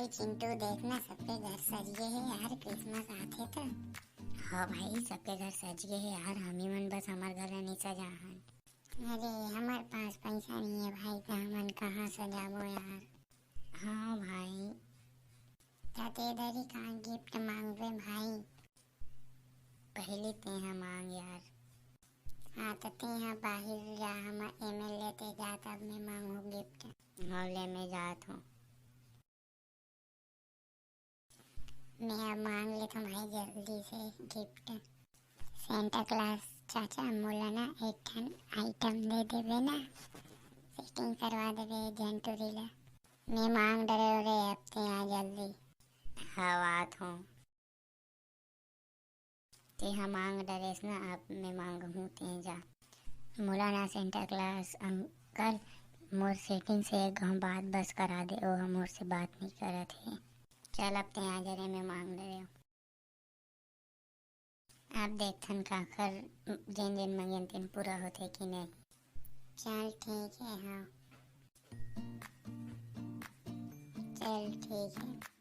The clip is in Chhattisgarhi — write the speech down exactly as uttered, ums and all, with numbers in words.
चिंटू, देखना, सबके घर सज गे हे यार, क्रिसमस आथे त। हाँ भाई, सबके घर सज गे हे यार, हमी मन बस हमर घर ला नइ सजा हन। अरे, हमर पास पैसा नइ हे भाई, त हमन कहाँ सजाबो यार? हाँ भाई। त ते दरी का गिफ्ट मांगबे भाई? पहले तेहा मांग यार। हाँ, त तेहा बाहिर जा, हमर एमएलए ते जा, तब मैं मांगहूँ गिफ्ट। हाँ, ले मैं जात हूँ। मैं अब मांग लेथों भाई जल्दी से गिफ्ट। सेंटा क्लास चाचा, मोला ना एक ठन आइटम दे देबे ना, सेटिंग करवा देबे झंटूरी ला। मैं मांग डरे रे, अब तेहा जल्दी। हव आत हूँ। तेहा मांग डरेस ना, अब मैं मांगहूँ, तें जा। मोला ना सेंटा क्लास अंकल मोर सेटिंग से एक घांव बात बस करा दे, ओह मोर से बात नइ करत हे। चल अब तें आ जा रे, मैं मांग डरेंव। अब देखथन काकर जेन जेन मंगेन तेन पूरा होथे कि नहीं। चल ठीक हे, हाँ। चल ठीक हे।